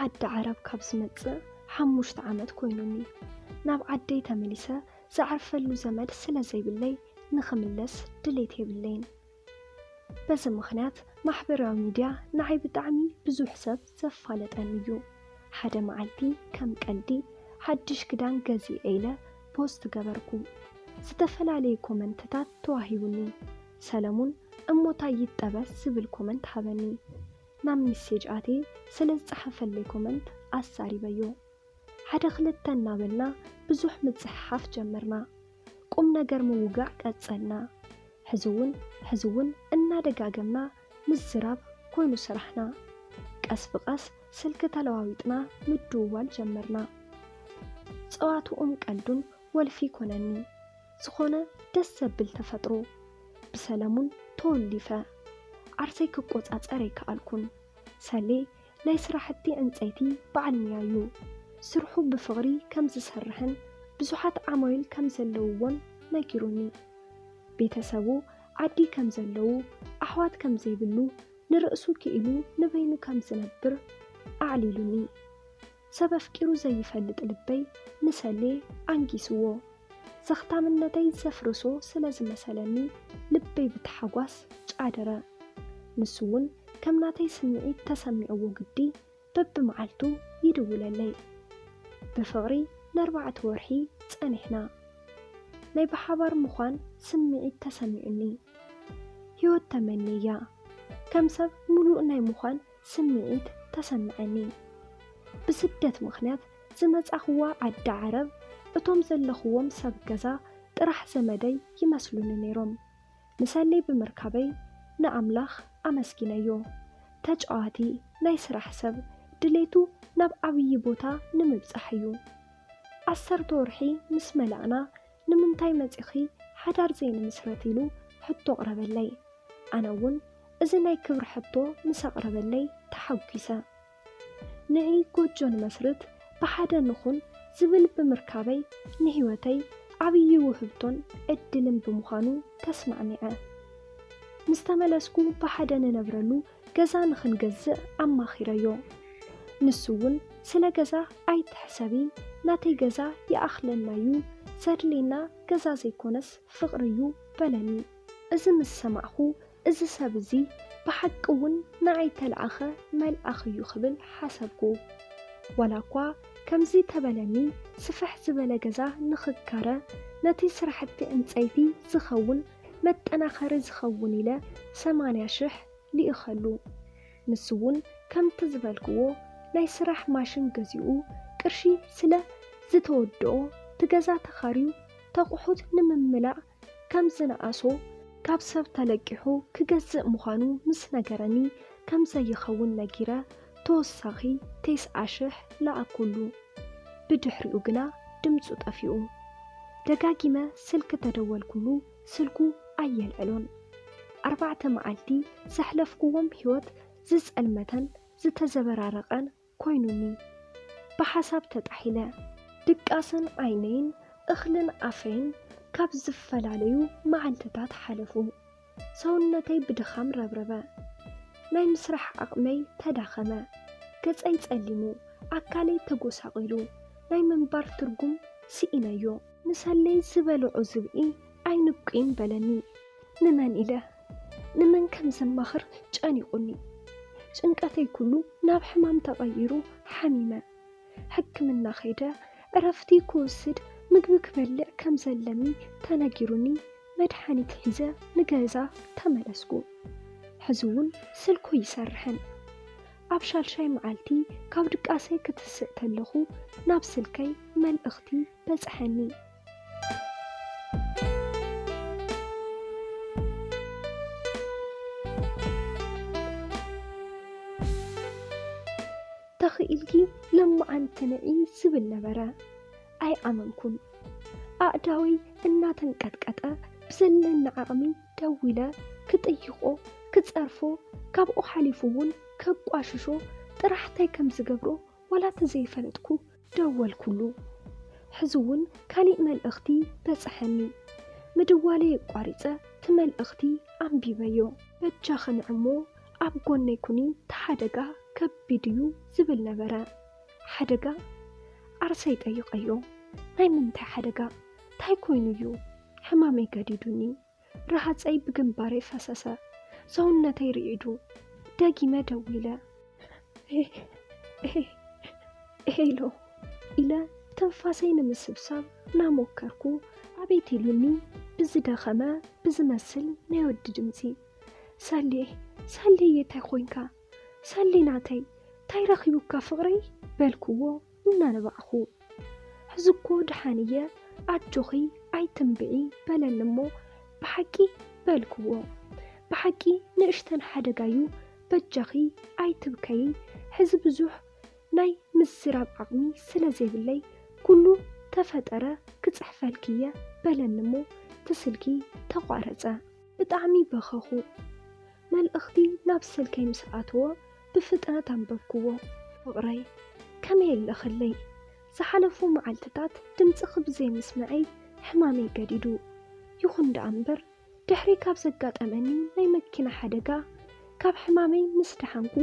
ዓዲ ዓረብ ካብ ዝመጽእ ሓሙሽተ ዓመት ኮይኑኒ። ናብ ዓደይ ተመሊሰ ዝዓርፈሉ ዘመድ ስለ ዘይብለይ ንኽምለስ ድሌት የብለይን። በዚ ምኽንያት ማሕበራዊ ሚድያ ንዓይ ብጣዕሚ ብዙሕ ሰብ ዘፋለጠኒ እዩ። ሓደ መዓልቲ ከም ቀልዲ ሓድሽ ክዳን ገዚኤ ኢለ ፖስት ገበርኩ። ዝተፈላለዩ ኮመንትታት ተዋሂቡኒ። ሰለሙን እሞታይ ይጠበስ ዝብል ኮመንት ሃበኒ። ናብ ሚሴጅ ኣትየ ስለ ዝጸሓፈለይ ኮመንት ኣሳሪበዮ። ሓደ ክልተ እናበልና ብዙሕ ምጽሕሓፍ ጀመርና። ቁም ነገር ምውጋዕ ቀጸልና። ሕዚ እውን ሕዚ እውን እናደጋገምና ምዝራብ ኮይኑ ስራሕና። ቀስ ብቐስ ስልኪ ተለዋዊጥና ምድውዋል ጀመርና። ጸዋትኡን ቀልዱን ወልፊ ኮነኒ። ዝኾነ ደስ ዘብል ተፈጥሮ። ብሰለሙን ተወሊፈ። ዓርሰይ ክቆጻጸር ኣይከኣልኩን። ሰሌ ናይ ስራሕቲ ዕንጸይቲ በዓል ሙያ እዩ። ስርሑ ብፍቕሪ ከም ዝሰርሕን ብዙሓት ዓማዊል ከም ዘለውዎን ነጊሩኒ። ቤተሰቡ ዓዲ ከም ዘለዉ፣ ኣሕዋት ከም ዘይብሉ፣ ንርእሱ ክኢሉ ንበይኑ ከም ዝነብር ኣዕሊሉኒ። ሰብ ኣፍቂሩ ዘይፈልጥ ልበይ ንሰሌ ኣንጊስዎ። ዘኽታምነተይ ዘፍርሶ ስለ ዝመሰለኒ ልበይ ብታሓጓስ ጫደረ። ንሱ እውን ከም ናተይ ስምዒት ተሰሚዕዎ ግዲ በብመዓልቱ ይድውለለይ። ብፍቕሪ ንኣርባዕተ ወርሒ ጸኒሕና። ናይ ብሓባር ምዃን ስምዒት ተሰሚዑኒ። ህይወት ተመንየያ። ከም ሰብ ምሉእ ናይ ምዃን ስምዒት ተሰምዐኒ። ብስደት ምኽንያት ዝመጻኽዋ ዓዲ ዓረብ እቶም ዘለኽዎም ሰብ ገዛ ጥራሕ ዘመደይ ይመስሉኒ ነይሮም። ንሰሌ ብምርካበይ ንኣምላኽ ኣመስጊነዮ። ተጫዋቲ ናይ ስራሕ ሰብ ድሌቱ ናብ ዓብዪ ቦታ ንምብጻሕ እዩ። ዓሰርተ ወርሒ ምስ መላእና ንምንታይ መጺኺ ሓዳር ዘይንምስረት ኢሉ ሕቶ ኣቕረበለይ። ኣነ እውን እዚ ናይ ክብሪ ሕቶ ምስ ኣቕረበለይ ተሓጒሰ። ንዒ ጎጆ ንመስርት ብሓደ ንኹን ዝብል ብምርካበይ ንህይወተይ ዓብዪ ውህብቶን ዕድልን ብምዃኑ ተስማዕሚዐ። ምስ ተመለስኩ ብሓደ ንነብረሉ ገዛ ንኽንገዝእ ኣማኺረዮ። ንሱ እውን ስለ ገዛ ኣይትሕሰቢ፣ ናተይ ገዛ ይኣኽለና እዩ፣ ዘድልየና ገዛ ዘይኮነስ ፍቕሪ እዩ በለኒ። እዚ ምስ ሰማዕኹ እዚ ሰብ እዚ ብሓቂ እውን ንዓይ ተለኣኸ መልኣኽ እዩ ክብል ሓሰብኩ። ዋላ እኳ ከምዚ ተበለኒ ስፍሕ ዝበለ ገዛ ንኽካረ ነቲ ስራሕቲ ዕንፀይቲ ዝኸውን መጠናኸሪ ዝኸውን ኢለ ሰማንያ ሽሕ ልኢኸሉ። ንሱ እውን ከምቲ ዝበልክዎ ናይ ስራሕ ማሽን ገዚኡ ቅርሺ ስለ ዝተወድኦ እቲ ገዛ ተኻርዩ ተቑሑት ንምምላእ ከም ዝነኣሶ ካብ ሰብ ተለቂሑ ክገዝእ ምዃኑ ምስ ነገረኒ ከም ዘይኸውን ነጊረ ተወሳኺ ተስዓ ሽሕ ለኣኩሉ። ብድሕሪኡ ግና ድምፁ ጠፊኡ። ደጋጊመ ስልኪ ተደወልኩሉ ስልኩ ኣየልዕሎን። ኣርባዕተ መዓልቲ ዘሕለፍክዎም ህይወት ዝጸልመተን ዝተዘበራረቐን ኮይኑኒ። ብሓሳብ ተጣሒለ። ድቃስን ዓይነይን እኽልን ኣፈይን ካብ ዝፈላለዩ መዓልትታት ሓለፉ። ሰውነተይ ብድኻም ረብረበ። ናይ ምስራሕ ዓቕመይ ተዳኸመ። ገጸይ ጸሊሙ፣ ኣካለይ ተጎሳቒሉ፣ ናይ ምንባር ትርጉም ስኢነዮ። ንሰለይ ዝበልዖ ዝብኢ ኣይንቁይን በለኒ። ንመን ኢለ ንመን ከም ዘማኽር ጨኒቑኒ። ጭንቀተይ ኩሉ ናብ ሕማም ተቐይሩ ሓሚመ። ሕክምና ከይደ ዕረፍቲ ክወስድ ምግቢ ክበልዕ ከም ዘለኒ ተነጊሩኒ መድሓኒት ሒዘ ንገዛ ተመለስኩ። ሕዚ እውን ስልኩ ይሰርሕን። ኣብ ሻልሻይ መዓልቲ ካብ ድቃሰይ ክትስእ ተለኹ ናብ ስልከይ መልእኽቲ በጽሐኒ። ተኽኢልኪ ለማዓንቲ ንዒ ዝብል ነበረ። ኣይኣመንኩን። ኣእዳወይ እናተንቀጥቀጠ ብዘለኒ ዓቕሚ ደዊለ ክጥይቖ፣ ክጸርፎ፣ ካብኡ ሓሊፉ እውን ከቋሽሾ ጥራሕ እንታይ ከም ዝገብሮ ዋላ ተዘይፈለጥኩ ደወልኩሉ። ሕዚ እውን ካሊእ መልእኽቲ በጽሐኒ። ምድዋለይ ኣቋሪጸ እቲ መልእኽቲ ኣንቢበዮ። በጃኺ ንዒ እሞ ኣብ ጎነይ ኩኒ፣ እቲ ሓደጋ ከቢድ እዩ ዝብል ነበረ። ሓደጋ? ዓርሰይ ጠይቐዮ። ናይ ምንታይ ሓደጋ? ታይ ኮይኑ እዩ? ሕማመይ ገዲዱኒ። ረሃፀይ ብግንባረይ ፈሰሰ። ሰውነተይ ርዒዱ። ደጊመ ደዊለ። ሄሎ ኢለ ትንፋሰይ ንምስብሳብ ናሞከርኩ፣ ኣቤት ኢሉኒ ብዝደኸመ ብዝመስል ናይ ወዲ ድምፂ። ሳሌ፣ ሳሌ፣ የታይ ኮይንካ? ሳሌ ናተይ፣ ታይ ረኺቡካ ፍቕረይ? በልክዎ እናነባዕኹ። ሕዚ እኮ ደሓን እየ፣ ኣጆኺ ኣይትንብዒ በለኒ እሞ፣ ብሓቂ በልክዎ። ብሓቂ ንእሽተን ሓደጋዩ፣ በጃኺ ኣይትብከዪ፣ ሕዚ ብዙሕ ናይ ምዝራብ ዓቕሚ ስለ ዘይብለይ፣ ኩሉ ተፈጠረ ክጽሕፈልኪ እየ በለኒ እሞ፣ እቲ ስልኪ ተቋረጸ። ብጣዕሚ በኸኹ። መልእኽቲ ናብ ስልከይ ምስ ኣተወ ብፍጥነት ኣንበብክዎ። ፍቕረይ፣ ከመይ ኣለኽለይ? ዝሓለፉ መዓልትታት ድምፅኺ ብዘይምስምዐይ ሕማመይ ገዲዱ። ይኹን ደኣ እምበር፣ ድሕሪ ካብ ዘጋጠመኒ ናይ መኪና ሓደጋ፣ ካብ ሕማመይ ምስ ደሓንኩ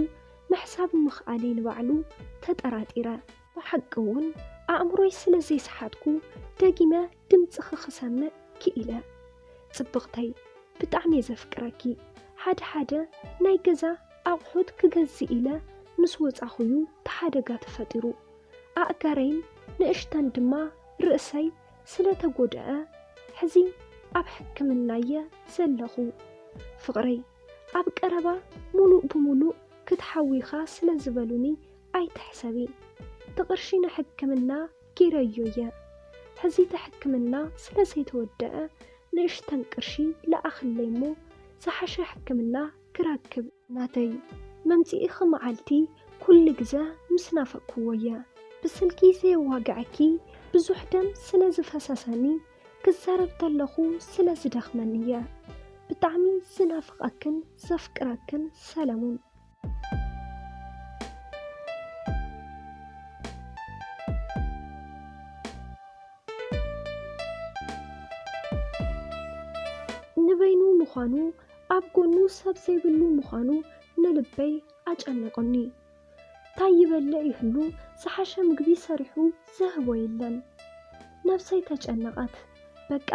ምሕሳብ ምኽኣለይ ንባዕሉ ተጠራጢረ። ብሓቂ እውን ኣእምሮይ ስለ ዘይሰሓትኩ፣ ደጊመ ድምፅኺ ክሰምዕ ክኢለ። ጽብቕተይ፣ ብጣዕሚ እየ ዘፍቅረኪ። ሓደ ሓደ ናይ ገዛ ኣቑሑት ክገዝእ ኢለ ምስ ወጻኹ እዩ እቲ ሓደጋ ተፈጢሩ። ኣእጋረይን ንእሽተን ድማ ርእሰይ ስለ ተጎድኣ፣ ሕዚ ኣብ ሕክምና እየ ዘለኹ። ፍቕረይ፣ ኣብ ቀረባ ሙሉእ ብሙሉእ ክትሓዊ ኢኻ ስለ ዝበሉኒ ኣይትሕሰቢ። እቲ ቅርሺ ንሕክምና ገይረዮ እየ። ሕዚ እቲ ሕክምና ስለ ዘይተወደኣ ንእሽተን ቅርሺ ለኣኽለይ እሞ ዝሓሸ ሕክምና ክረክብ። ናተይ፣ መምጽኢኺ መዓልቲ ኩሉ ግዘ ምስ ናፈቅክዎ እየ። ብስልኪ ዘየዋግዐኪ ብዙሕ ደም ስለ ዝፈሰሰኒ ክዛረብ ተለኹ ስለ ዝደኽመኒ እየ። ብጣዕሚ ዝናፍቐክን ዘፍቅረክን ሰለሙን። ንበይኑ ምዃኑ፣ ኣብ ጎኑ ሰብ ዘይብሉ ምዃኑ ንልበይ ኣጨነቑኒ። ታይ ይበልዕ ይህሉ፣ ዝሓሸ ምግቢ ሰሪሑ ዝህቦ የለን። ነብሰይ ተጨነቐት። በቃ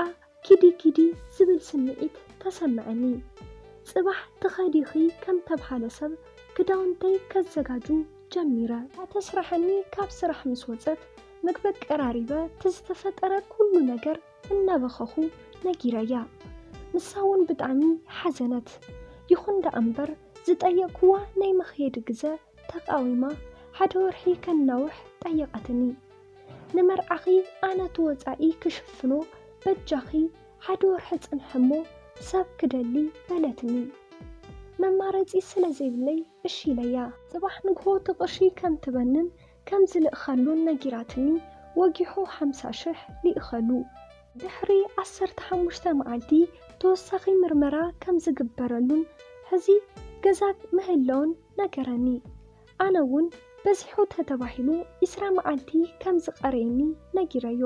ኪዲ ኪዲ ዝብል ስምዒት ተሰምዐኒ። ጽባሕ ትኸዲ ኢኺ ከም ተብሃለ ሰብ ክዳውንተይ ከዘጋጁ ጀሚረ። እታ ተስርሓኒ ካብ ስራሕ ምስ ወጸት፣ ምግቢ ኣቀራሪበ እቲ ዝተፈጠረ ኩሉ ነገር እናበኸኹ ነጊረያ። ንሳ እውን ብጣዕሚ ሓዘነት። ይኹን ደኣ እምበር ዝጠየቅክዋ ናይ መኽየዲ ግዘ ተቃዊማ ሓደ ወርሒ ከናውሕ ጠየቐትኒ። ንመርዓኺ ኣነ እቲ ወጻኢ ክሽፍኖ፣ በጃኺ ሓደ ወርሒ ጽንሒ እሞ ሰብ ክደሊ በለትኒ። መማረጺ ስለ ዘይብለይ እሺ ኢለያ። ጽባሕ ንግሆ እቲ ቅርሺ ከም ትበንን ከም ዝልእኸሉን ነጊራትኒ፣ ወጊሑ ሓምሳ ሽሕ ልኢኸሉ። ድሕሪ ዓሰርተ ሓሙሽተ መዓልቲ ተወሳኺ ምርመራ ከም ዝግበረሉን ሕዚ ገዛ ምህላውን ነገረኒ። ኣነ እውን በዚሑ ተተባሂሉ ዒስራ መዓልቲ ከም ዝቐረየኒ ነጊረዮ።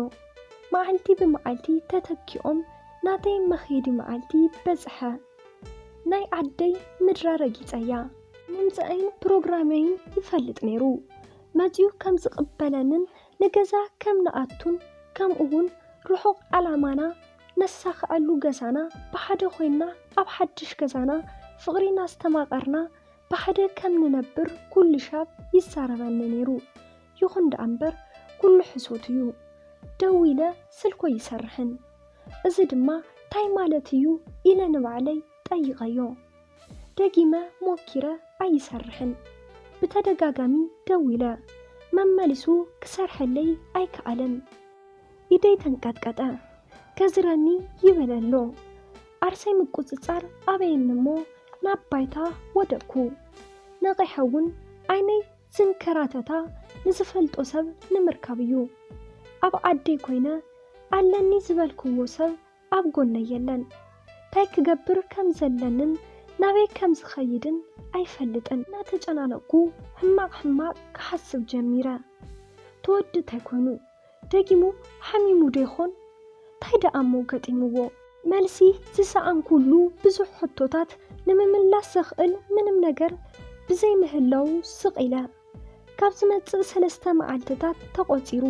መዓልቲ ብመዓልቲ ተተኪኦም ናተይ መኽየዲ መዓልቲ በጽሐ። ናይ ዓደይ ምድራ ረጊጸያ። ምምጻእን ፕሮግራመይን ይፈልጥ ነይሩ። መጺኡ ከም ዝቕበለንን ንገዛ ከም ንኣቱን ከምኡ እውን ርሑቕ ዓላማና ነሳኽዐሉ ገዛና ብሓደ ኮይና ኣብ ሓድሽ ገዛና ፍቕሪ እናስተማቐርና ብሓደ ከም ንነብር ኩሉ ሻብ ይዛረበኒ ነይሩ። ይኹን ደኣ እምበር ኩሉ ሕሶት እዩ። ደዊለ ስልኮ ይሰርሕን። እዚ ድማ ታይ ማለት እዩ ኢለ ንባዕለይ ጠይቐዮ። ደጊመ ሞኪረ ኣይሰርሕን። ብተደጋጋሚ ደዊለ መመሊሱ ክሰርሐለይ ኣይከኣለን። ኢደይ ተንቀጥቀጠ። ከዝረኒ ይብል ኣሎ። ዓርሰይ ምቁጽጻር ኣበየኒ እሞ ናብ ባይታ ወደቅኩ። ነቒሐ እውን ዓይነይ ዝንከራተታ ንዝፈልጦ ሰብ ንምርካብ እዩ። ኣብ ዓደይ ኮይነ ኣለኒ ዝበልክዎ ሰብ ኣብ ጎነይ የለን። ታይ ክገብር ከም ዘለንን ናበይ ከም ዝኸይድን ኣይፈልጥን። እናተጨናነቕኩ ሕማቕ ሕማቕ ክሓስብ ጀሚረ። ተወዲ ታይ ኮይኑ? ደጊሙ ሓሚሙ ዶ ይኾን? ታይ ደኣ እሞ ገጢምዎ? መልሲ ዝሰኣንኩሉ ብዙሕ ሕቶታት ንምምላስ ዘኽእል ምንም ነገር ብዘይምህላዉ ስቕ ኢለ። ካብ ዝመጽእ ሰለስተ መዓልትታት ተቖጺሩ።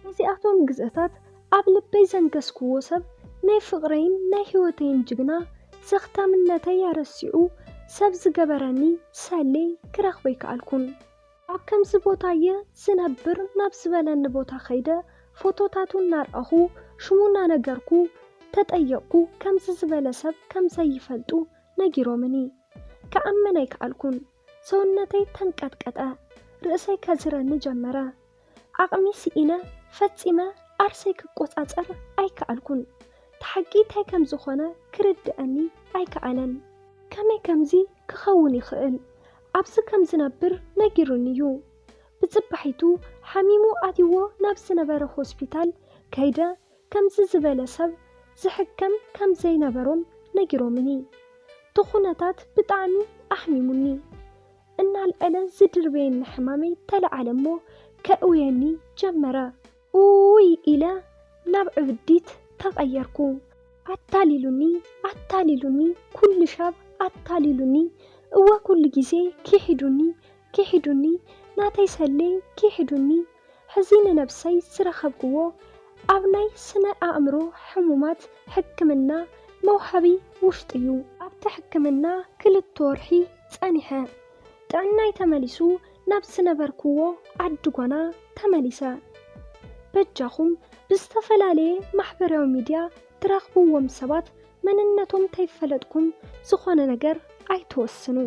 ነዚኣቶም ግዝእታት ኣብ ልበይ ዘንገስክዎ ሰብ ናይ ፍቕረይን ናይ ህይወተይን ጅግና ዘኽታምነተይ ኣረሲዑ ሰብ ዝገበረኒ ሰሌ ክረኽቦ ኣይከኣልኩን። ኣብ ከምዚ ቦታ እየ ዝነብር ናብ ዝበለኒ ቦታ ከይደ ፎቶታቱ እናርኣኹ ሽሙ እናነገርኩ ተጠየቕኩ። ከምዚ ዝበለ ሰብ ከም ዘይፈልጡ ነጊሮምኒ። ክኣምን ኣይከኣልኩን። ሰውነተይ ተንቀጥቀጠ። ርእሰይ ከዝረኒ ጀመረ። ዓቕሚ ስኢነ ፈጺመ ዓርሰይ ክቆጻጸር ኣይከኣልኩን። እቲ ሓቂ እንታይ ከም ዝኾነ ክርድኣኒ ኣይከኣለን። ከመይ ከምዚ ክኸውን ይኽእል? ኣብዚ ከም ዝነብር ነጊሩኒ እዩ። ብጽባሒቱ ሓሚሙ ኣትይዎ ናብ ዝነበረ ሆስፒታል ከይደ ከምዚ ዝበለ ሰብ ዝሕከም ከም ዘይነበሮም ነጊሮምኒ። እቲ ኩነታት ብጣዕሚ ኣሕሚሙኒ። እናልዐለ ዝድርበየኒ ሕማመይ ተለዓለ እሞ ከእውየኒ ጀመረ። ኡይ ኢለ ናብ ዕብዲት ተቐየርኩ። ኣታሊሉኒ፣ ኣታሊሉኒ፣ ኩሉ ሻብ ኣታሊሉኒ። እወ ኩሉ ግዜ ኪሒዱኒ፣ ኪሒዱኒ፣ ናተይ ሰሌ ኪሒዱኒ። ሕዚ ንነብሰይ ዝረኸብክዎ ኣብ ናይ ስነ ኣእምሮ ሕሙማት ሕክምና መውሃቢ ውሽጢ እዩ። ኣብቲ ሕክምና ክልተ ወርሒ ጸኒሐ። ጥዕናይ ተመሊሱ ናብ ዝነበርክዎ ዓዲ ጓና ተመሊሰ። በጃኹም ብዝተፈላለየ ማሕበራዊ ሚድያ ትረኽብዎም ሰባት መንነቶም ተይፈለጥኩም ዝኾነ ነገር ኣይትወስኑ።